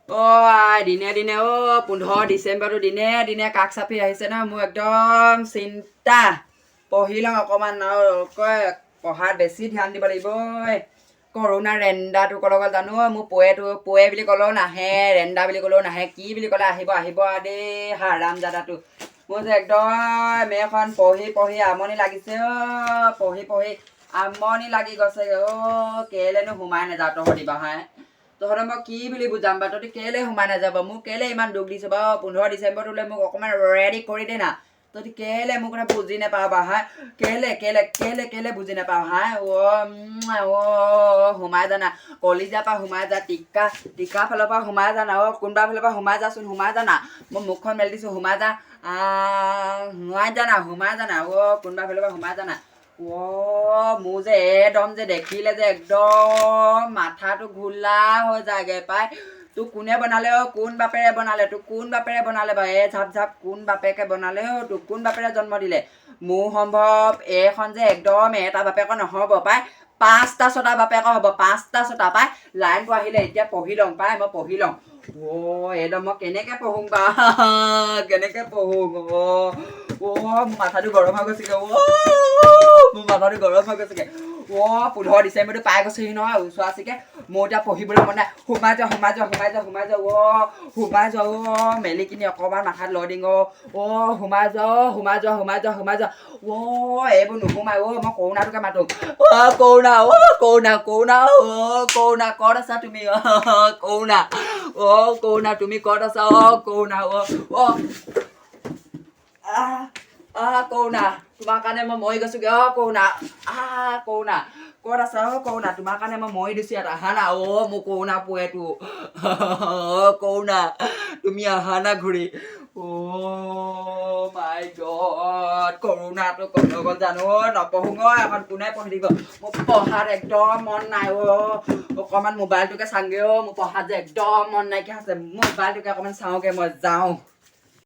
অ' আই, দিনে দিনে অ' 15 ডিচেম্বৰটো দিনে দিনে কাষ চাপি আহিছে নহয়। মোৰ একদম চিন্তা। পঢ়ি লওঁ অকণমান আৰু কয় পঢ়াত বেছি ধ্যান দিব লাগিব ঐ। কৰোণা ৰেণ্ডাটো ক'লৈ গ'ল জানো ঐ? মোৰ পয়েটো পয়ে বুলি ক'লেও নাহে, ৰেণ্ডা বুলি ক'লেও নাহে, কি বুলি ক'লে আহিব? আহিব দেই হাৰামজাদাটো। মোৰ যে একদম এইখন পঢ়ি পঢ়ি আমনি লাগিছে অ'। পঢ়ি পঢ়ি আমনি লাগি গৈছেগে অ'। কেলেনো সোমাই নাযাৱ তহঁতি বাৰু হাই? তহঁতক মই কি বুলি বুজাম বাৰু? তহঁতি কেলে সোমাই নাযাব? মোক কেলে ইমান দুখ দিছ বাৰু? 15 ডিচেম্বৰটোলৈ মোক অকণমান ৰেডি কৰি দে না। তহঁতি কেলে মোৰ কথা বুজি নাপাৱ বাৰু হাই? কেলে কেলে কেলে কেলে বুজি নাপাৱ হাই? অ' অ' সোমাই জানা, কলিজাৰ পৰা সোমাই যা, টিকা টিকা ফালৰ পৰা সোমাই যা না। অ' কোনোবা ফালৰ পৰা সোমাই যাচোন, সোমাই যা না। মই মুখখন মেলি দিছোঁ, সোমাই যা, সোমাই যা না, সোমাই যা না। অ' কোনোবা ফালৰ পৰা সোমাই যা না। অ' মোৰ যে একদম যে দেখিলে যে একদম মাথাটো ঘোলা হৈ যায়গে পাই। তোক কোনে বনালে অ'? কোন বাপেৰে বনালে তোক? কোন বাপেৰে বনালে বাৰু? এ ঝাপ ঝাপ, কোন বাপেকে বনালে অ' তোক? কোন বাপেৰে জন্ম দিলে? মোৰ সম্ভৱ এইখন যে একদম এটা বাপেকৰ নহ'ব পাই, পাঁচটা ছটা বাপেকৰ হ'ব, পাঁচটা ছটা পাই। লাইনটো আহিলে এতিয়া পঢ়ি লওঁ পাই, মই পঢ়ি লওঁ। অ' একদম মই কেনেকে পঢ়োঁ বা, কেনেকে পঢ়োঁ? অ' অ' মোৰ মাথাটো গৰম হৈ গৈছেগে। অ' মোৰ মাথাটো গৰম হৈ গৈছেগে। অ' 15 ডিচেম্বৰটো পাই গৈছেহি নহয় ওচৰা-ওচৰিকে। মোৰ এতিয়া পঢ়িবলৈ মন নাই। সোমাই যোৱা, সোমাই যোৱা, সোমাই যোৱা, সোমাই যোৱা। অ' সোমাই যোৱা। অ' মেলি কিনি অকণমান মাথাত লৈ দিং। অ' অ' সোমাই যোৱা। অ' সোমাই যোৱা, সোমাই যোৱা, সোমাই যোৱা। অ' এইবোৰ নোসোমাই। অ' মই কৰোণাটোকে মাতো। অ' কৰোণা, অ' কৰোণা, কৰোণা, অ' কৰোণা, ক'ত আছা তুমি? অ' কৰোণা, অ' কৰোণা, তুমি ক'ত আছা? অ' কৰোণা, অ' অ' আহ আহ কৰোণা, তোমাৰ কাৰণে মই মৰি গৈছোগে। অ' কৰোণা, আহ কৰোণা, ক'ত আছা? অ' কৰোণা, তোমাৰ কাৰণে মই মৰি দিছো ইয়াত। আহা না। অ' মোৰ কৰোণা পোৱেটো, অ' কৰোণা, তুমি আহা না ঘূৰি। অ' মাই গড, কৰোণাটো ক'লৈ গ'ল জানো? অ' নপঢ়ো অ' এখন কোনে পঢ়ি থাকিব? মোৰ পঢ়াত একদম মন নাই। অ' অকণমান মোবাইলটোকে চাওঁগে। অ' মোৰ পঢ়াত যে একদম মন নাইকিয়া হৈছে। মোবাইলটোকে অকণমান চাওঁগে, মই যাওঁ।